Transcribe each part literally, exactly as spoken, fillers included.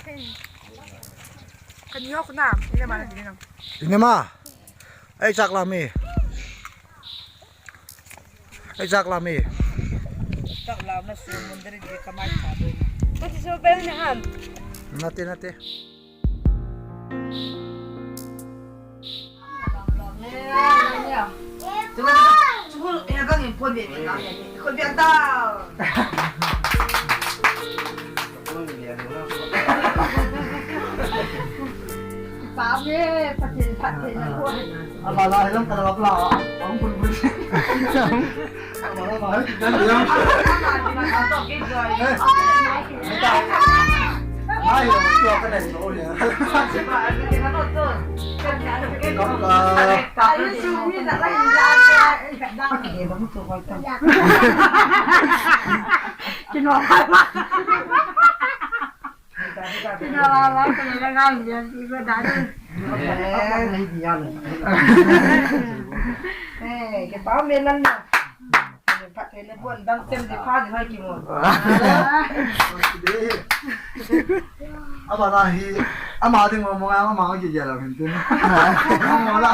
Kan yok na, ina mana dili nang. Ina ma. Ai chak la mi. Ai chak la mi. Chak la ma su mun dari di kamai ta do. Kasi so pe na ham. Nate nate. Eh, kipa me lan na. Phat thei le bon dam tem di pha di hoi ki mo. Abana hi, ama ding mo mo nga ama ki gel hin tin. Mo la.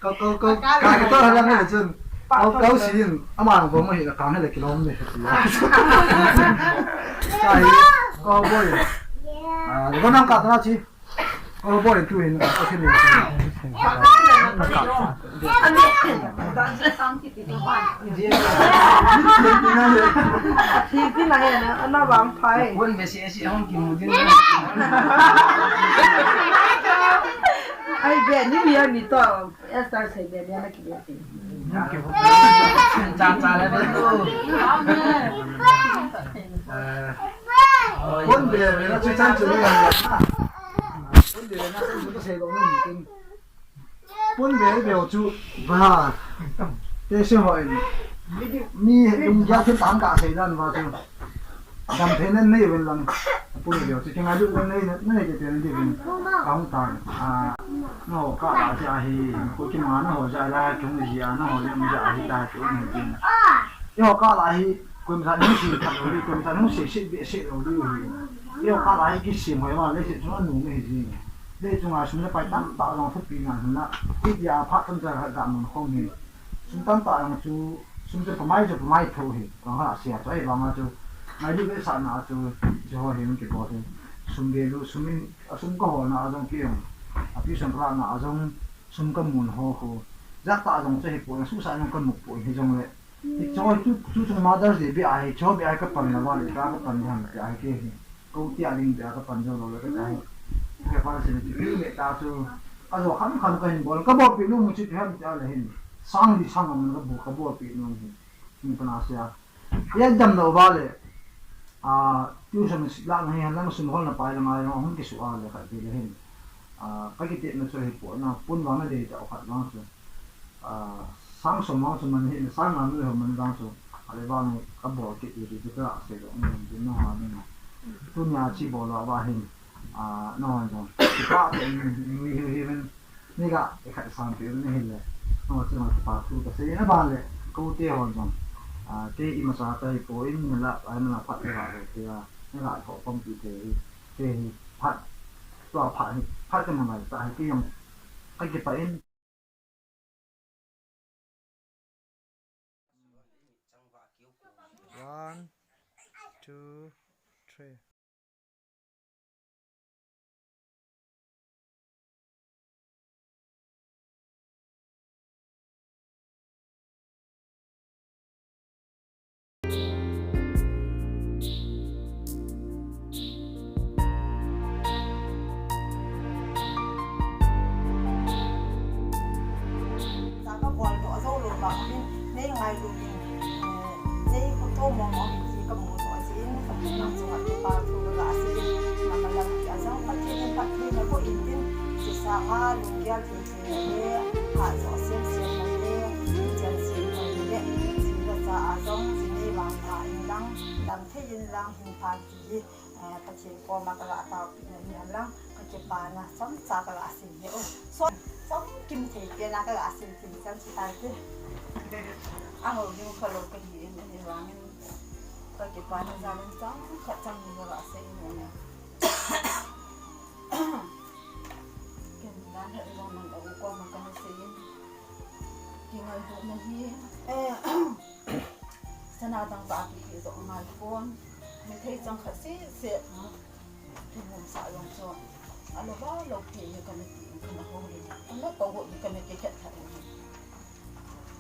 Ko ko ko ka to la me chun. Ko ko sin ama ko mo hi ka ne le kilom ne. Ka hi ko boy. Ah, ko nang ka ta chi. Ko boy tu hin ka khin ni. Thi ti na he na, ana vang phai. Kon be si si hong ki mu din. Ai be ni mi ni to. Esther sei be ni ana ki be. Cha cha le be tu. Amen. Kon be be na chu chan chu ni. Kon be be na chu chan chu ni. Pun ve ve chu ba. Te se hoi. Mi dum ja thil tang ka sei dan ba chu. Dam phe nen nei ven lang. Pun ve chu kingai lu nei nei te te nei ven. Ka hung ta. A. No ka la ja hi. Ko ki ma na ho ja la chung ji a na ho ja hi ta chu ni. Yo ka la hi. Kum sa nu si ta lo. Kum sa nu si si be si lo. Yo ka la hi ki si mo ma le si chu nu me ji. Le chunga sum le pai tamtah jong thupi ngai hina. Itia phat tamtah khat ga mun khom hi. Sum tamtah jong chu, sum chu pamai chu pamai tho hi. Kong ha sia chu ai vanga chu. Ngai di ve sa na chu, chu ho hi mun ki bol hi. Sum ve lu, sum in, a sum ka ho na a jong ki jong. A pi sum pra na a jong, sum ka mun ho ho. Jak ta jong chu hi po, su sa jong ka mu po hi jong le. Hi cho chu, chu chung Mother's Day bia hi, cho bia hi ka pan na va le, ka, ka pan na ham bia hi ke hi. Ko tia ding bia ka pan jo lo le ka ta hi. Ka pan se ni ti le ta chu. Ka jo kham kham ka hin bol, ka bol pi nu mu chi ham tia le hin. Sang di sang am ka bu, ka bol pi nu hin. Ni pa na sia. Ya dam lo va le. A, tuition la na hi, la na sun hol na pai la ngai, hung ki su a le ka ti le hin. A, ka kiti na chu hi po na, pun vang na dei ta khat vang chu. A, sang som vang chu man hi, sang na mi ho man vang chu. A le vang ka bol kit ti ti ka sei lo, ni ti no ha ni na. Tu nia chi bol la va hin. A, no han jong. Ti pa te ni, ni hi hi men. Ni ga, e khat sam pi ni hi le. No chu ma pa thu ka sei na ba le. Ko te hon jong. A, te i ma sa ta hi po in ni la, ai ma la phat le ga le te a. Ni ga ko pom pi te hi. Te hi phat. Tua phat hi, phat ka ma ngai ta hi ti jong. Ka kipah in. One, two, three. Sa ka bol doh jou lou vang in, nei ngailu in, eh, nei khuto mong mong in ti ka mu doh jeh in, ka mu nang chunga kipa thu ka ga sei in, na ma lam ti a jong Pathen in phatthei na boh in tin, chu sanga lunggel thei thei na le, phat jo sem sem na le, mi chen sem na le, jing le cha a jong, jing nei vang pha in lang, dam thei in lang, hin pha ti hi, eh, Pathen koma ka ga taopi na ni a lang, ka kipana chomcha ka ga sei hi o. So, chomkim thei pen a ka ga sei tin chan chu tai te. A ho ding kha lou ka hi in, ahivangin ka kipana jal in chomkhat chang ni ka ga sei in. Hi, eh, sana dang ka kihi jong ngai pon. Mi thei chang khat sese, hmm, thum sa jong chu. Alo ba lo pi ni ka mi ti, ka na ho ni. Ka na ko ni ka mi ke khet khat ni.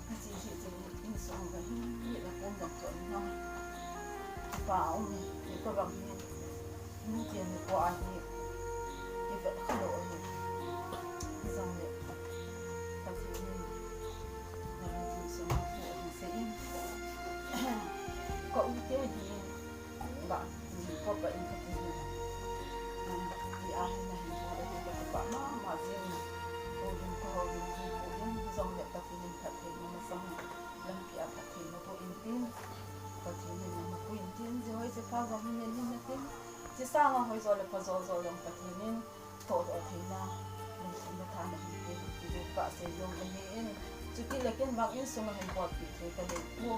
Ka si si si ni in song ka hi, ni la pon dang chu ni no. Pa um ni, ni ko bang ni. Nung tia ni ko a hi, i vet kha lo a hi. Hi jong le, Pathen in, na lungthim sunga pu a hin sei in. Ka u te hi, ba, ko pa in ka ti hi. I a hi na hin ko a hi ka pa ma, ma jin na. Ko din ko ho din hi ko din, hi jong le Pathen in Pathen na masang. Lampi a Pathen na pu in tin. Pathen in na pu in tin, ji hoi ji pha jong hin in na tin. Chi sanga hoi jo le pha jo jo jong Pathen in, thoh doh theina, lungthim le tha na hin pe, ti le ka sei jong ahi in. Chuti le ken vang in sunga hin bol pi thei ka nei pu.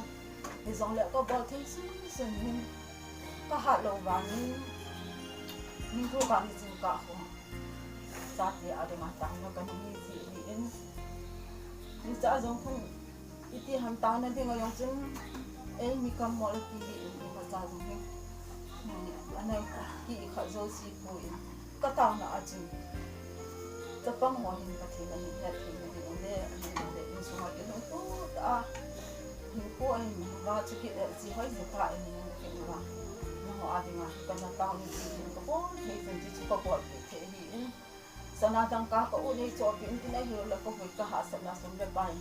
Hi jong le ka bol thei sun sun hin. Ka hat lo vang in, min thu ka ni chin ka khum. Sa ti a ding a tang na ka ni ji hi in. Ni cha jong khun Iti ham tana ding a jong chun, ei, mi kam mol ti hi in, imacha jong hi. Hmm, ana ki kha jo si pu in, ka tana a chun. Chapang ho hin Pathen a hin het thei na ding le, ahin le, in sunga kilungtut a. Hin pu a hin, va chu ki, eh, si hoi se pa in, in, in, in, va. Na ho a ding a, ka na tang ni ti hin, ka bol thei chen ti chu ka bol thei hi in. Sana dang ka, ka u nei chohpeh in tin, ahilou le ka vui ka hahsatna sum le pai.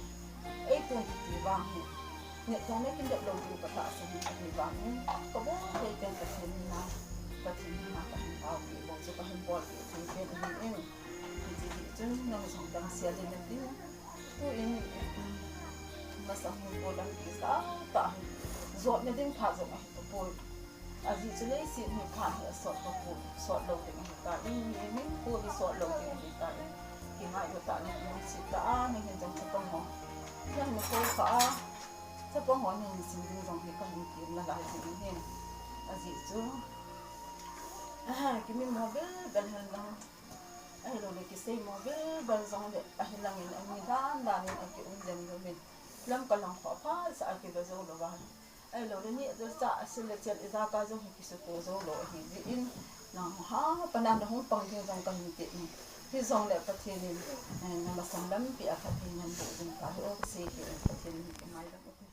Ei tun kiti vang hi. Neh tong neh kin dep lou ding ka tahsan in ahi vang in. Ka bol thei pen Pathen mina, Pathen mina ka hin taopeh bou chu ka hin bolpeh thei pen ahi in. Hiti hi chun nang jong dang sia le na tin. Tu in, masang hin ko lam kisa ta hin. Jot na ding phat jong ahi tapoi. Ajeh chu leiset hi phat hi asot tapoi, sot lou ding ahi tan, mi, mi pu hi sot lou ding ahi tan, kingai u tah le lungset tah a, nangin jong chapang ho nahin kho kha a, chapang ho nahin sim ding jong hi kahin tem nalai jing ahi. Ajeh chu, ah, kimimo bel bel hen lang, ahilou le kisei mo bel bel jong le, ahi langin, ami dan dan in aki um lem lem in, lam kalang kho phat seh a kive jou lou va. Ahilou le ni, cha, asil le chel, ijakai jong hi kisuto jou lou ahi jeh in, nang ha, pana nahung pang ding jong kahin ti in. Hijong le Pathen in, eh, na masang lampi a Pathen in boh jing ta hi o, kasei hi, Pathen in kingaidam u te.